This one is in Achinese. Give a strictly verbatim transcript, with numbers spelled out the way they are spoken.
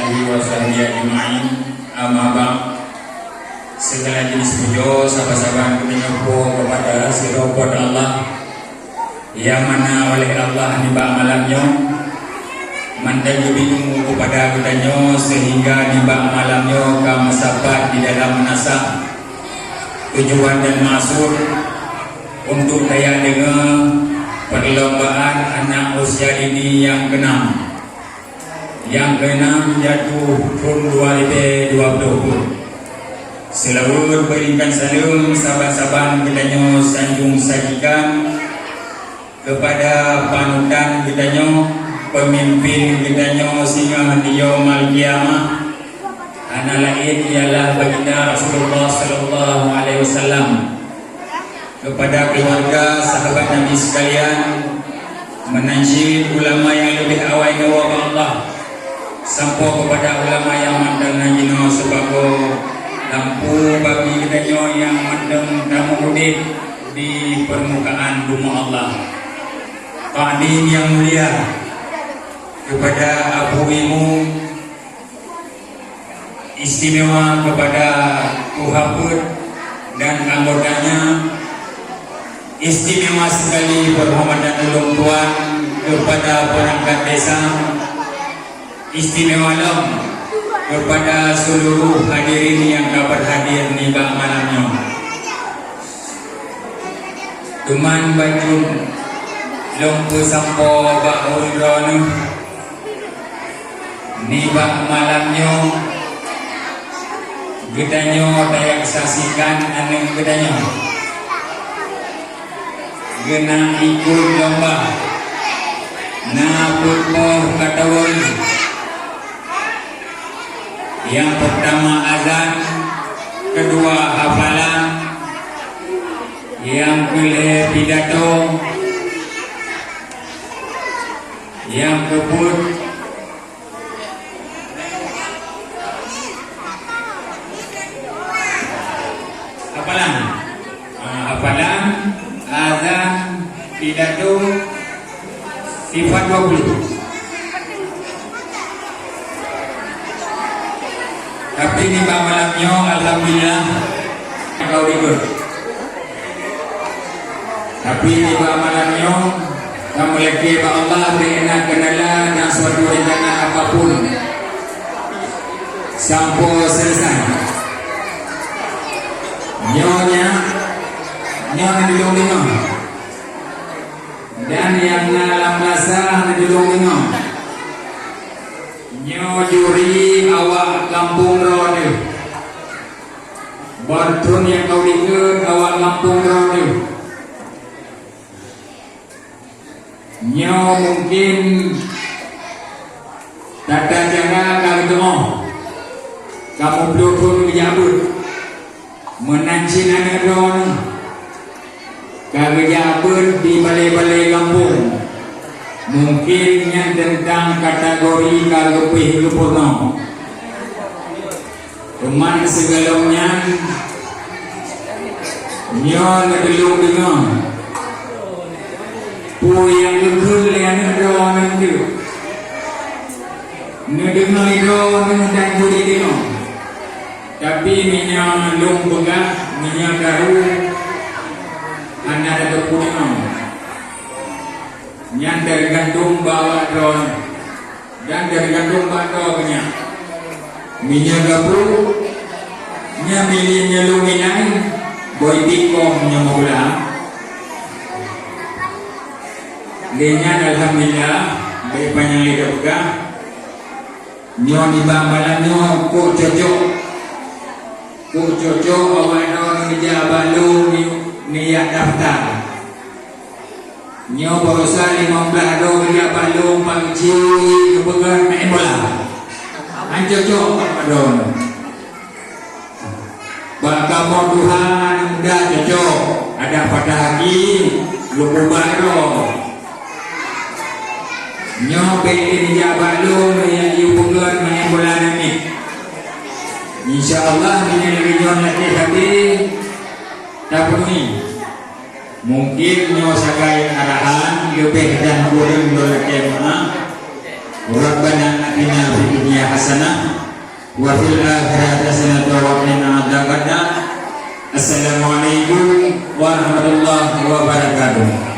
Wa sahbihi ajma'in. Amma ba'd. Segala jenis puja saban-saban geutanyoe po kepada sidroe Po teu Allah, nyang mana oleh Allah nibak malam nyoe mantong geubri umu kepada geutanyoe sehingga nibak malam nyoe ka meusapat di dalam meunasah tujuan dan maksud untuk tajak deungoe perlombaan anak usia dini nyang keunam. Nyang keunam jatuh thon dua ribèe dua ploh peuet. Seulaweuet beuringkan saleuem saban-saban geutanyoe sanjong sajikan kepada panutan geutanyoe, peumimpén geutanyoe singoh di Yaumul Qiyamah, hana laén ialah Baginda Rasulullah sallallahu alaihi wasallam. Kepada keluarga, sahabat Nabi sekalian, meunan cit ulama nyang leubeh awai neuwoe bak Allah, sampoe kepada ulama nyang mantong na jinoe sibagoe lampu bagi geutanyoe nyang mantong tameuudép di peurmukaan bumoe Allah. Takdim nyang mulia kepada Abu Imu, istimewa kepada Tuha Peuet dan anggotanya, istimewa sekali penghormatan ulôn tuan kepada perangkat desa, istimewa lom kepada seluruh hadirin nyang ka berhadir nibak malam nyoe. Teuma bacut lôn peusampoe bak ureueng droeneuh. Nibak malam nyoe, geutanyoe tajak saksikan aneuk geutanyoe geunak ikot lomba. Na peuet boh kategori. Nyang peurtama azan, keudua hafalan, nyang keulhèe pidato, nyang keupeuet hafalan. Ah, hafalan, azan, pidato, sifat dua puluh. Tapi nibak malam nyoe, alhamdulillah, kau ribet. Tapi nibak malam nyoe, kamoe lakèe bak Allah bri na keunala dan suatu rencana apapun sampoe selesai. Nyoe nyan, nyoe na dilôn deungoe. Dan nyang na lam meunasah na dilôn deungoe. Nyoe juri awak gampông droeneuh. Ban thon nyang ka u likot awak gampông droeneuh. Nyoe mungken tata cara ka geuteumé, ka muplôh thon geujak beuet. Meunan cit aneuk droeneuh ka geujak beuet di balè-balè gampông. Mungken nyan teuntang kategori ka leubeh geupeurunoe. Teuma sigohlom nyan, nyoe neudulông deungoe peue nyang geukheun lé aneuk droeneuh teuk. Neudeungoe droeneuh dan juri deungoe. Tapi meunyoe lôn peugah, meunyoe karu hana tateupeue deungoe. Nyan teugantung bak awak droeneuh. Dan teugantung bak droe geuhnyan. Meunyoe gabuk, nyan milék nyoe lôn ilai, boh itikong nyoe meugulam. Lé nyan alhamdulillah, bèk panyang lé tapeugah. Nyoe nibak malam nyoe kok cocok. Kok cocok awak droeneuh neujak bak lôn ni, neujak daftar. Nyoe barosa limong blah droe geujak bak lôn, Pak Geuchik, geupeugah main bola. Han cocok bak droeneuh. Bak kamoe tuha aneuk muda cocok, adak patah aki, lôn peubah droe. Nyoe bèk lé neujak bak lôn, neujak jipeugah main bola namiet. Insya Allah, meunyoe lagèe nyoe latèh sabe, tapeunuhi. Mungken nyoe sagai arahan leubeh dan kureueng lôn lakèe meu'ah. Rabbana atina fid dunya hasanah wa fil akhirati hasanah wa qina adzabannar. Assalamualaikum warahmatullahi wabarakatuh.